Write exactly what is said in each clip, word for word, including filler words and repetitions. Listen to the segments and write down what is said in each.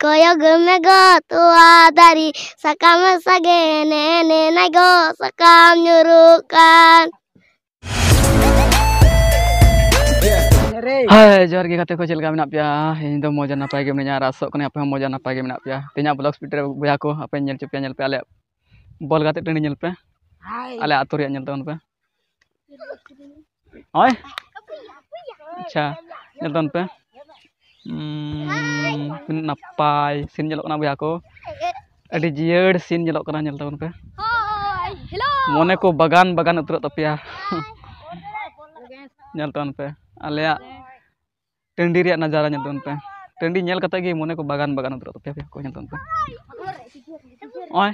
ᱠᱚᱭᱚᱜ ᱢᱮ ᱜᱚ ᱛᱚᱣᱟ ᱫᱟᱨᱮ, ᱥᱟᱠᱟᱢ ᱥᱟᱜᱮᱱ ᱮᱱᱮᱱᱟᱭ ᱜᱚ, ᱥᱟᱠᱟᱢ ᱧᱩᱨᱩᱜ ᱠᱟᱱ᱾ ᱦᱟᱭ, ᱡᱚᱦᱟᱨ ᱜᱮ ᱜᱟᱛᱮ ᱠᱚ, ᱪᱮᱫ ᱞᱮᱠᱟ ᱢᱮᱱᱟᱜ ᱯᱮᱭᱟ? ᱤᱧ ᱫᱚ ᱢᱚᱡᱽ ᱟᱨ ᱱᱟᱯᱟᱭ ᱜᱮ ᱢᱤᱱᱟᱹᱧᱟ ᱟᱨ ᱟᱥᱚᱜ ᱠᱟᱹᱱᱟᱹᱧ ᱟᱯᱮ ᱦᱚᱸ ᱢᱚᱡᱽ ᱟᱨ ᱱᱟᱯᱟᱭ ᱜᱮ ᱢᱮᱱᱟᱜ ᱯᱮᱭᱟ᱾ ᱛᱮᱦᱮᱧᱟᱜ vlog speed ᱨᱮ ᱵᱚᱭᱦᱟ ᱠᱚ, ᱟᱯᱮᱧ ᱧᱮᱞ ᱦᱚᱪᱚ ᱯᱮᱭᱟ, ᱧᱮᱞ ᱯᱮ ᱟᱞᱮᱭᱟᱜ ᱵᱚᱞ ᱜᱟᱛᱮᱜ ᱴᱟᱺᱰᱤ ᱧᱮᱞ ᱯᱮ, ᱟᱞᱮ ᱟᱹᱛᱩ ᱨᱮᱭᱟᱜ ᱧᱮᱞ ᱛᱟᱵᱚᱱ ᱯᱮ᱾ ᱦᱳᱭ, ᱟᱪᱪᱷᱟ, ᱧᱮᱞ ᱛᱟᱵᱚᱱ ᱯᱮ᱾ ᱩᱸ, ᱛᱤᱱᱟᱹᱜ ᱱᱟᱯᱟᱭ scene ᱧᱮᱞᱚᱜ ᱠᱟᱱᱟ ᱵᱚᱭᱦᱟ ᱠᱚ, ᱟᱹᱰᱤ ᱡᱤᱭᱟᱹᱲ scene ᱧᱮᱞᱚᱜ ᱠᱟᱱᱟ, ᱧᱮᱞ ᱛᱟᱵᱚᱱ ᱯᱮ᱾ ᱦᱳᱭ, hello᱾ ᱢᱚᱱᱮ ᱠᱚ ᱵᱟᱜᱟᱱ ᱵᱟᱜᱟᱱ ᱩᱛᱟᱹᱨᱚᱜ ᱛᱟᱯᱮᱭᱟ᱾ ᱧᱮᱞ ᱛᱟᱵᱚᱱ ᱯᱮ ᱟᱞᱮᱭᱟᱜ ᱴᱟᱺᱰᱤ ᱨᱮᱭᱟᱜ ᱱᱟᱡᱟᱨᱟ, ᱧᱮᱞ ᱛᱟᱵᱚᱱ ᱯᱮ᱾ ᱴᱟᱺᱰᱤ ᱧᱮᱞ ᱠᱟᱛᱮ ᱜᱮ ᱢᱚᱱᱮ ᱠᱚ ᱵᱟᱜᱟᱱ ᱵᱟᱜᱟᱱ ᱩᱛᱟᱹᱨᱚᱜ ᱛᱟᱯᱮᱭᱟ ᱵᱚᱭᱦᱟ ᱠᱚ, ᱧᱮᱞ ᱛᱟᱵᱚᱱ ᱯᱮ᱾ ᱱᱚᱜᱼᱚᱭ,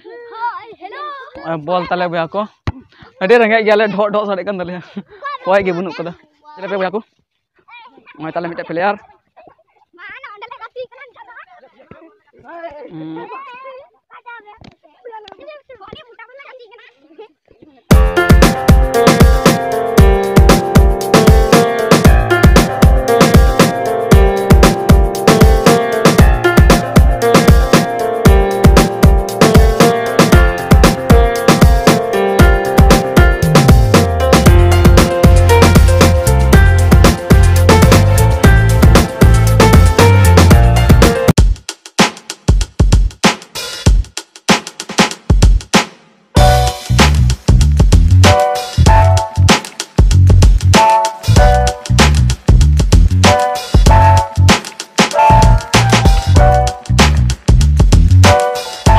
ᱱᱚᱜᱼᱚᱭ ᱵᱚᱞ ᱛᱟᱞᱮ ᱵᱚᱭᱦᱟ ᱠᱚ, ᱟᱹᱰᱤ ᱨᱮᱸᱜᱮᱡ ᱜᱮᱭᱟᱞᱮ, ᱰᱷᱚᱜ ᱰᱷᱚᱜ ᱥᱟᱰᱮᱜ ᱠᱟᱱ ᱛᱟᱞᱮᱭᱟ, ᱚᱠᱚᱭ ᱜᱮ ᱵᱟᱹᱱᱩᱜ ᱠᱟᱫᱟ᱾ ᱪᱮᱫ ᱞᱮᱠᱟ ᱵᱚᱭᱦᱟ ᱠᱚ? ᱱᱚᱜᱼᱚᱭ ᱛᱟᱞᱮ ᱢᱤᱫᱴᱮᱡ player᱾ ᱦᱩᱸ᱾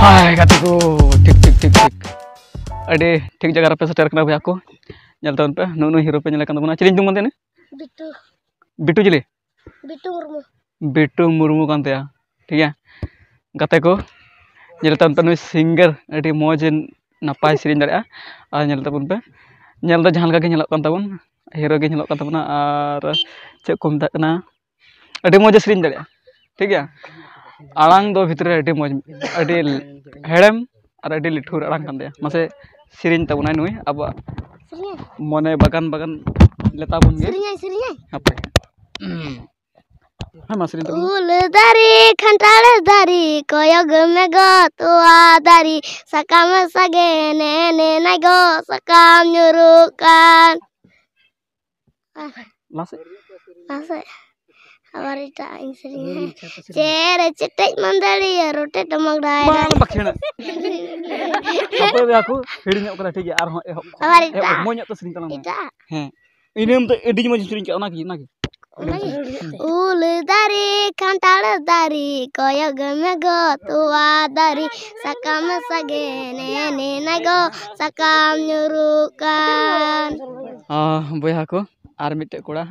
ᱦᱟᱭ ᱜᱟᱛᱮ ᱠᱚ, ᱴᱷᱤᱠ, ᱴᱷᱤᱠ, ᱴᱷᱤᱠ, ᱴᱷᱤᱠ᱾ ᱟᱹᱰᱤ ᱴᱷᱤᱠ ᱡᱟᱭᱜᱟ ᱨᱮᱯᱮ ᱥᱮᱴᱮᱨ ᱠᱟᱱᱟ ᱵᱚᱭᱦᱟ ᱠᱚ᱾ ᱧᱮᱞ ᱛᱟᱵᱚᱱ ᱯᱮ, ᱱᱩᱜᱼᱩ ᱱᱩᱭ hero ᱯᱮ ᱧᱮᱞᱮ ᱠᱟᱱ ᱛᱟᱵᱚᱱᱟ᱾ ᱪᱤᱞᱤ ᱧᱩᱛᱩᱢ ᱠᱟᱱ ᱛᱟᱭᱟ ᱩᱱᱤ? ᱵᱤᱴᱩ᱾ ᱵᱤᱴᱩ ᱪᱤᱞᱤ? ᱵᱤᱴᱩ ᱢᱩᱨᱢᱩ᱾ ᱵᱤᱴᱩ ᱢᱩᱨᱢᱩ ᱠᱟᱱ ᱛᱟᱭᱟ, ᱴᱷᱤᱠ ᱜᱮᱭᱟ᱾ ᱜᱟᱛᱮ ᱠᱚ, ᱧᱮᱞ ᱛᱟᱵᱚᱱ ᱯᱮ, ᱱᱩᱭ singer ᱟᱹᱰᱤ ᱢᱚᱡᱽ ᱮ ᱱᱟᱯᱟᱭ ᱥᱮᱨᱮᱧ ᱫᱟᱲᱮᱭᱟᱜᱼᱟ᱾ ᱟᱨ ᱧᱮᱞ ᱛᱟᱵᱚᱱ ᱯᱮ, ᱧᱮᱞ ᱫᱚ ᱡᱟᱦᱟᱸ ᱞᱮᱠᱟ ᱜᱮ ᱧᱮᱞᱚᱜ ᱠᱟᱱ ᱛᱟᱵᱚᱱ, hero ᱜᱮ ᱧᱮᱞᱚᱜ ᱠᱟᱱ ᱛᱟᱵᱚᱱᱟ, ᱟᱨ ᱪᱮᱫ ᱠᱚ ᱢᱮᱛᱟᱜ ᱠᱟᱱᱟ, ᱟᱹᱰᱤ ᱢᱚᱡᱽ ᱮ ᱥᱮᱨᱮᱧ ᱫᱟᱲᱮᱭᱟᱜᱼᱟ, ᱴᱷᱤᱠ ᱜᱮᱭᱟ᱾ ᱟᱲᱟᱝ ᱫᱚ ᱵᱷᱤᱛᱨᱤ ᱨᱮ ᱟᱹᱰᱤ ᱢᱚᱡᱽ, ᱟᱹᱰᱤ ᱦᱮᱲᱮᱢ ᱟᱨ ᱟᱹᱰᱤ ᱞᱤᱴᱷᱩᱨ ᱟᱲᱟᱝ ᱠᱟᱱ ᱛᱟᱭᱟ᱾ ᱢᱟᱥᱮ ᱥᱮᱨᱮᱧ ᱛᱟᱵᱚᱱᱟᱭ ᱱᱩᱭ ᱟᱵᱚᱣᱟᱜ ᱥᱮᱨᱮᱧᱟᱭ? ᱢᱚᱱᱮ ᱵᱟᱜᱟᱱ ᱵᱟᱜᱟᱱ ᱞᱮᱛᱟ ᱵᱚᱱ ᱜᱮ᱾ ᱥᱮᱨᱮᱧᱟᱭ, ᱥᱮᱨᱮᱧᱟᱭ? ᱦᱟᱯᱮ᱾ ᱦᱮᱸ, ᱢᱟ ᱥᱮᱨᱮᱧ ᱛᱟᱵᱚᱱ ᱢᱮ᱾ ᱩᱞ ᱫᱟᱨᱮ, ᱠᱷᱟᱱᱴᱟᱲ ᱫᱟᱨᱮ, ᱠᱚᱭᱚᱜ ᱢᱮ ᱜᱚ ᱛᱚᱣᱟ ᱫᱟᱨᱮ, ᱥᱟᱠᱟᱢ ᱥᱟᱜᱮᱱ ᱮᱱᱮᱱᱟᱭ ᱜᱚ, ᱥᱟᱠᱟᱢ ᱧᱩᱨᱩᱜ ᱠᱟᱱ᱾ ᱞᱟᱦᱟ ᱥᱮᱫ᱾ ᱞᱟᱦᱟ ᱥᱮᱫ᱾ ᱟᱵᱟᱨ ᱮᱴᱟᱜ ᱤᱧ ᱥᱮᱨᱮᱧᱟ, ᱦᱮᱸ᱾ ᱪᱮᱨᱮ ᱪᱮᱴᱮᱡ ᱢᱟᱹᱫᱟᱹᱲᱤᱭᱟᱹ, ᱨᱚᱴᱮ ᱴᱚᱢᱚᱠ ᱰᱟᱭ ᱢᱟ ᱰᱟᱭ᱾ ᱟᱞᱚᱢ ᱵᱟᱠᱷᱮᱲᱟ᱾ ᱦᱟᱯᱳᱭ ᱵᱚᱭᱦᱟ ᱠᱚ, ᱦᱤᱲᱤᱧᱚᱜ ᱠᱟᱱᱟ, ᱴᱷᱤᱠ ᱜᱮᱭᱟ, ᱟᱨᱦᱚᱸ ᱮᱦᱚᱵ ᱠᱷᱚᱱ᱾ ᱟᱵᱟᱨ ᱮᱦᱚᱵ ᱮᱴᱟᱜ᱾ ᱠᱷᱚᱱ, ᱢᱚᱡᱽ ᱧᱚᱜ ᱛᱮ ᱥᱮᱨᱮᱧ ᱛᱟᱞᱟᱝ ᱢᱮ᱾ ᱮᱴᱟᱜ᱾ ᱦᱮᱸ᱾ ᱤᱱᱟᱹᱢ ᱫᱚ ᱟᱹᱰᱤ ᱢᱚᱡᱽ ᱥᱮᱨᱮᱧ ᱠᱟᱜᱼᱟ, ᱚᱱᱟᱜᱮ, ᱚᱱᱟᱜᱮ᱾ ᱚᱱᱟᱜᱮ᱾ ᱩᱞ ᱫᱟᱨᱮ, ᱠᱷᱟᱱᱴᱟᱲ ᱫᱟᱨᱮ, ᱠᱚᱭᱚᱜ ᱢᱮ ᱜᱚ ᱛᱚᱣᱟ ᱫᱟᱨᱮ, ᱥᱟᱠᱟᱢ ᱥᱟᱜᱮᱱ ᱮᱱᱮᱱᱟᱭ ᱜᱚ, ᱥᱟᱠᱟᱢ ᱧᱩᱨᱩᱜ ᱠᱟᱱ᱾ ᱦᱚᱸ, ᱵᱚᱭᱦᱟ ᱠᱚ, ᱟᱨ ᱢᱤᱫᱴᱮᱡ ᱠᱚᱲᱟ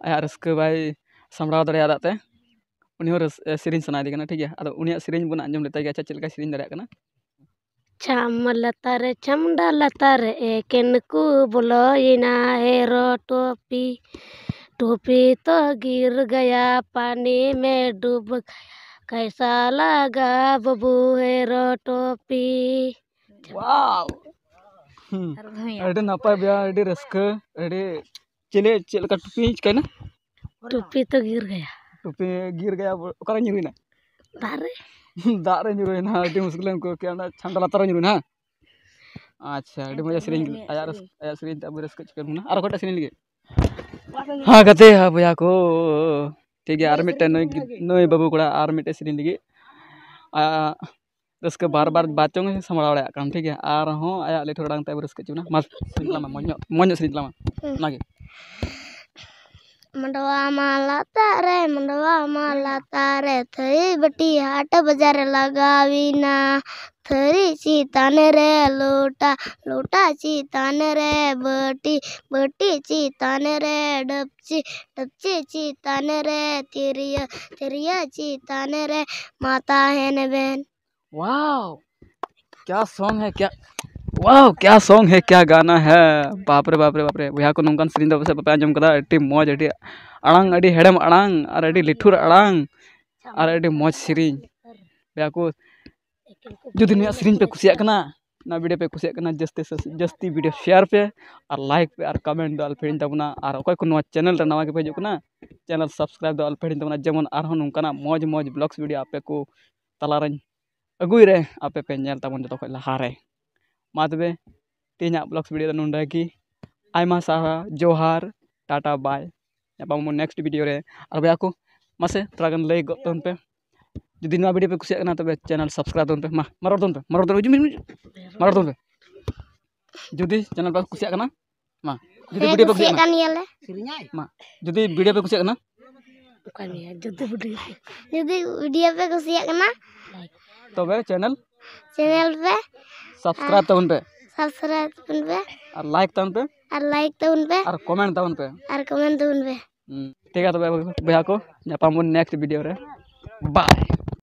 ᱟᱭᱟᱜ ᱨᱟᱹᱥᱠᱟᱹ ᱵᱟᱭ ᱥᱟᱢᱵᱲᱟᱣ ᱫᱟᱲᱮᱭᱟᱫᱟ ᱛᱮ, ᱩᱱᱤ ᱦᱚᱸ ᱨᱟᱹᱥ-, ᱮ, ᱥᱮᱨᱮᱧ ᱥᱟᱱᱟᱭᱮᱫᱮ ᱠᱟᱱᱟ, ᱴᱷᱤᱠ ᱜᱮᱭᱟ᱾ ᱟᱫᱚ ᱩᱱᱤᱭᱟᱜ ᱥᱮᱨᱮᱧ ᱵᱚᱱ ᱟᱸᱡᱚᱢ ᱞᱮᱛᱟᱭ ᱜᱮ, ᱟᱪᱪᱷᱟ, ᱪᱮᱫ ᱞᱮᱠᱟᱭ ᱥᱮᱨᱮᱧ ᱫᱟᱲᱮᱭᱟᱜ ᱠᱟᱱᱟ᱾ ᱪᱷᱟᱢ ᱞᱟᱛᱟᱨ ᱨᱮ, ᱪᱷᱟᱢᱰᱟ ᱞᱟᱛᱟᱨ ᱨᱮ, ᱮᱠᱮᱱ ᱠᱚ ᱵᱚᱞᱚᱭᱮᱱᱟ ᱦᱮᱨᱳ ᱴᱳᱯᱤ᱾ ᱴᱳᱯᱤ ᱛᱚ ᱜᱤᱨ ᱜᱟᱭᱟ, ᱯᱟᱱᱤ ᱢᱮ ᱰᱩᱵ ᱜᱟᱭᱟ, ᱠᱟᱭᱥᱟ ᱞᱟᱜᱟ ᱵᱟᱹᱵᱩ ᱦᱮᱨᱳ ᱴᱳᱯᱤ᱾ ᱣᱟᱣ! ᱦᱩᱸ᱾ ᱟᱨ ᱵᱷᱩᱭᱟᱹ᱾ ᱟᱹᱰᱤ ᱱᱟᱯᱟᱭ ᱵᱚᱭᱦᱟ, ᱟᱹᱰᱤ ᱨᱟᱹᱥᱠᱟᱹ, ᱟᱹᱰᱤ ᱪᱤᱞᱤ, ᱪᱮᱫ ᱞᱮᱠᱟ ᱴᱩᱯᱤ ᱪᱤᱠᱟᱹᱭᱮᱱᱟ? ᱴᱩᱯᱤ ᱛᱚ ᱜᱤᱨ ᱜᱟᱭᱟ᱾ ᱴᱩᱯᱤ ᱜᱤᱨ ᱜᱟᱭᱟ, ᱚᱠᱟᱨᱮ ᱧᱩᱨᱩᱭᱮᱱᱟ? ᱫᱟᱜ ᱨᱮ᱾ ᱫᱟᱜ ᱨᱮ ᱧᱩᱨᱩᱭᱮᱱᱟ, ᱟᱹᱰᱤ ᱢᱩᱥᱠᱤᱞ ᱮᱢ ᱟᱹᱭᱠᱟᱹᱣ ᱠᱮᱜᱼᱟ, ᱚᱱᱟ ᱪᱷᱟᱢᱰᱟ ᱞᱟᱛᱟᱨ ᱨᱮ ᱧᱩᱨᱩᱭᱮᱱᱟ, ᱦᱮᱸ? ᱟᱪᱪᱷᱟ, ᱟᱹᱰᱤ ᱢᱚᱡᱽ ᱥᱮᱨᱮᱧ, ᱟᱭᱟᱜ ᱨᱟᱹᱥ-, ᱟᱭᱟᱜ ᱥᱮᱨᱮᱧ ᱛᱮ ᱟᱵᱚ ᱨᱟᱹᱥᱠᱟᱹ ᱦᱚᱪᱚ ᱠᱮᱫ ᱵᱚᱱᱟ᱾ ᱟᱨ ᱚᱠᱟᱴᱟᱜ ᱥᱮᱨᱮᱧ ᱞᱟᱹᱜᱤᱫ? ᱦᱮᱸ, ᱜᱟᱛᱮ, ᱦᱮᱸ, ᱵᱚᱭᱦᱟ ᱠᱚ, ᱴᱷᱤᱠ ᱜᱮᱭᱟ, ᱟᱨ ᱢᱤᱫᱴᱮᱱ ᱱᱩᱭ, ᱱᱩᱭ ᱵᱟᱹᱵᱩ ᱠᱚᱲᱟ ᱟᱨ ᱢᱤᱫᱴᱮᱱ ᱥᱮᱨᱮᱧ ᱞᱟᱹᱜᱤᱫ, ᱟᱭᱟᱜ ᱨᱟᱹᱥᱠᱟᱹ ᱵᱟᱨ ᱵᱟᱨ ᱵᱟᱪᱚᱝ ᱮ ᱥᱟᱢᱵᱲᱟᱣ ᱫᱟᱲᱮᱭᱟᱜ ᱠᱟᱱ, ᱴᱷᱤᱠ ᱜᱮᱭᱟ, ᱟᱨᱦᱚᱸ ᱟᱭᱟᱜ ᱞᱤᱴᱷᱩᱨ ᱟᱲᱟᱝ ᱛᱮ ᱟᱵᱚ ᱨᱟᱹᱥᱠᱟᱹ ᱦᱚᱪᱚ ᱵᱚᱱᱟ᱾ ᱢᱟ, ᱥᱮᱨᱮᱧ ᱛᱟᱞᱟᱝ ᱢᱮ, ᱢᱚᱡᱽ ᱧᱚᱜ, ᱢᱚᱡᱽ ᱧᱚᱜ ᱥᱮᱨᱮᱧ ᱛᱟᱞᱟᱝ ᱢᱮ, ᱦᱮᱸ᱾ ᱚᱱᱟᱜᱮ᱾ ᱢᱟᱰᱣᱟ ᱢᱟ ᱞᱟᱛᱟᱨ ᱨᱮ, ᱢᱟᱰᱣᱟ ᱢᱟ ᱞᱟᱛᱟᱨ ᱨᱮ, ᱛᱷᱟᱹᱨᱤ ᱵᱟᱹᱴᱤ ᱦᱟᱴ ᱵᱟᱡᱟᱨ ᱨᱮ ᱞᱟᱜᱟᱣᱤᱱᱟ᱾ ᱛᱷᱟᱹᱨᱤ ᱪᱮᱛᱟᱱ ᱨᱮ ᱞᱚᱴᱟ, ᱞᱚᱴᱟ ᱪᱮᱛᱟᱱ ᱨᱮ ᱵᱟᱹᱴᱤ, ᱵᱟᱹᱴᱤ ᱪᱮᱛᱟᱱ ᱨᱮ ᱰᱟᱹᱯᱪᱤ, ᱰᱟᱹᱯᱪᱤ ᱪᱮᱛᱟᱱ ᱨᱮ ᱛᱤᱨᱭᱟᱹ, ᱛᱤᱨᱭᱟᱹ ᱪᱮᱛᱟᱱ ᱨᱮ ᱢᱟ ᱛᱟᱦᱮᱱ ᱵᱮᱱ᱾ ᱣᱟᱣ! ᱠᱭᱟ ᱥᱚᱝ ᱦᱮ, ᱠᱭᱟ, ᱣᱟᱣ, ᱠᱭᱟ ᱥᱚᱝ ᱦᱮ, ᱠᱭᱟ ᱜᱟᱱᱟ ᱦᱮ᱾ ᱵᱟᱯ ᱨᱮ, ᱵᱟᱯ ᱨᱮ, ᱵᱟᱯ ᱨᱮ᱾ ᱵᱚᱭᱦᱟ ᱠᱚ, ᱱᱚᱝᱠᱟᱱ ᱥᱮᱨᱮᱧ ᱫᱚ ᱯᱟᱥᱮᱡ ᱵᱟᱯᱮ ᱟᱸᱡᱚᱢ ᱠᱟᱫᱟ᱾ ᱟᱹᱰᱤ ᱢᱚᱡᱽ, ᱟᱹᱰᱤ ᱟᱲᱟᱝ, ᱟᱹᱰᱤ ᱞᱤᱴᱷᱩᱨ ᱟᱲᱟᱝ ᱟᱨ ᱟᱹᱰᱤ ᱢᱚᱡᱽ ᱥᱮᱨᱮᱧ᱾ ᱵᱚᱭᱦᱟ ᱠᱚ, ᱡᱩᱫᱤ ᱱᱩᱭᱟᱜ ᱥᱮᱨᱮᱧ ᱯᱮ ᱠᱩᱥᱤᱭᱟᱜ ᱠᱟᱱᱟ, ᱱᱚᱣᱟ ᱵᱷᱤᱰᱤᱭᱳ ᱯᱮ ᱠᱩᱥᱤᱭᱟᱜ ᱠᱟᱱᱟ, ᱡᱟᱹᱥᱛᱤ ᱥᱮ ᱡᱟᱹᱥᱛᱤ ᱵᱷᱤᱰᱤᱭᱳ ᱥᱮᱭᱟᱨ ᱯᱮ ᱟᱨ ᱞᱟᱭᱤᱠ ᱯᱮ ᱟᱨ ᱠᱚᱢᱮᱱᱴ ᱫᱚ ᱟᱞᱚᱯᱮ ᱦᱤᱲᱤᱧ ᱛᱟᱵᱚᱱᱟ᱾ ᱟᱨ ᱚᱠᱚᱭ ᱠᱚ ᱱᱚᱣᱟ ᱪᱮᱱᱮᱞ ᱨᱮ ᱱᱟᱣᱟ ᱜᱮᱯᱮ ᱦᱤᱡᱩᱜ ᱠᱟᱱᱟ, ᱪᱮᱱᱮᱞ ᱥᱟᱵᱥᱠᱨᱟᱭᱤᱵ ᱫᱚ ᱟᱞᱚᱯᱮ ᱦᱤᱲᱤᱧ ᱛᱟᱵᱚᱱᱟ, ᱡᱮᱢᱚᱱ ᱟᱨᱦᱚᱸ ᱱᱚᱝᱠᱟᱱᱟᱜ ᱢᱚᱡᱽ ᱢᱚᱡᱽ ᱵᱷᱞᱚᱜᱥ ᱵᱷᱤᱰᱤᱭᱳ ᱟᱯᱮ ᱠᱚ ᱛᱟᱞᱟᱨᱮᱧ ᱟᱹᱜᱩᱭ ᱨᱮ ᱟᱯᱮ ᱯᱮ ᱧᱮᱞ ᱛᱟᱵᱚᱱ ᱡᱚᱛᱚ ᱠᱷᱚᱱ ᱞᱟᱦᱟᱨᱮ᱾ ᱢᱟ ᱛᱚᱵᱮ ᱛᱮᱦᱮᱧᱟᱜ ᱵᱷᱞᱚᱜᱥ ᱵᱷᱤᱰᱤᱭᱳ ᱫᱚ ᱱᱚᱸᱰᱮ ᱜᱮ᱾ ᱟᱭᱢᱟ ᱥᱟᱨᱦᱟᱣ, ᱡᱚᱦᱟᱨ, ᱴᱟᱴᱟ, ᱵᱟᱭ᱾ ᱧᱟᱯᱟᱢ ᱟᱵᱚᱱ ᱱᱮᱠᱥᱴ ᱵᱷᱤᱰᱤᱭᱳ ᱨᱮ᱾ ᱟᱨ ᱵᱚᱭᱦᱟ ᱠᱚ, ᱢᱟᱥᱮ ᱛᱷᱚᱲᱟ ᱜᱟᱱ ᱞᱟᱹᱭ ᱜᱚᱫ ᱛᱟᱵᱚᱱ ᱯᱮ᱾ ᱡᱩᱫᱤ ᱱᱚᱣᱟ ᱵᱷᱤᱰᱤᱭᱳ ᱯᱮ ᱠᱩᱥᱤᱭᱟᱜ ᱠᱟᱱᱟ, ᱛᱚᱵᱮ ᱪᱮᱱᱮᱞ ᱥᱟᱵᱥᱠᱨᱟᱭᱤᱵ ᱛᱟᱵᱚᱱ ᱯᱮ᱾ ᱢᱟ, ᱢᱟ ᱨᱚᱲ ᱛᱟᱵᱚᱱ ᱯᱮ, ᱢᱟ ᱨᱚᱲ ᱛᱟᱵᱚᱱ ᱯᱮ, ᱢᱤᱫ ᱢᱤᱱᱤᱴ, ᱢᱟ ᱨᱚᱲ ᱛᱟᱵᱚᱱ ᱯᱮ᱾ ᱡᱩᱫᱤ ᱪᱮᱱᱮᱞ ᱯᱮ ᱠᱩᱥᱤᱭᱟᱜ ᱠᱟᱱᱟ, ᱢᱟ, ᱡᱩᱫᱤ ᱦᱮᱸ, ᱵᱷᱤᱰᱤᱭᱳ ᱯᱮ ᱠᱩᱥᱤᱭᱟᱜ ᱠᱩᱥᱤᱭᱟᱜ ᱠᱟᱱᱟ, ᱠᱟᱱ ᱜᱮᱭᱟᱞᱮ᱾ ᱢᱟ, ᱡᱩᱫᱤ ᱵᱷᱤᱰᱤᱭᱳ ᱯᱮ ᱠᱩᱥᱤᱭᱟᱜ ᱠᱟᱱᱟ, ᱚᱠᱟ ᱱᱤᱭᱟᱹ ᱡᱩᱫᱤ ᱵᱷᱤᱰᱤᱭᱳ, ᱡᱩᱫᱤ ᱵᱷᱤᱰᱤᱭᱳ ᱯᱮ ᱠᱩᱥᱤᱭᱟᱜ ᱠᱟᱱᱟ, ᱛᱚᱵᱮ ᱪᱮᱱᱮᱞ ᱪᱮᱱᱮᱞ ᱯᱮ ᱥᱟᱵᱥᱠᱨᱟᱭᱤᱵ ᱛᱟᱵᱚᱱ ᱯᱮ ᱥᱟᱵᱥᱠᱨᱟᱭᱤᱵ ᱛᱟᱵᱚᱱ ᱯᱮ ᱟᱨ ᱞᱟᱭᱤᱠ ᱛᱟᱵᱚᱱ ᱯᱮ ᱟᱨ ᱞᱟᱭᱤᱠ ᱛᱟᱵᱚᱱ ᱯᱮ ᱟᱨ ᱠᱚᱢᱮᱱᱴ ᱛᱟᱵᱚᱱ ᱯᱮ᱾ ᱟᱨ ᱠᱚᱢᱮᱱᱴ ᱛᱟᱵᱚᱱ ᱯᱮ᱾ ᱦᱩᱸ, ᱴᱷᱤᱠ ᱜᱮᱭᱟ ᱛᱚᱵᱮ ᱵᱚᱭᱦᱟ ᱠᱚ, ᱧᱟᱯᱟᱢ ᱵᱚᱱ ᱱᱮᱠᱥᱴ ᱵᱷᱤᱰᱤᱭᱳ ᱨᱮ᱾ ᱵᱟᱭ᱾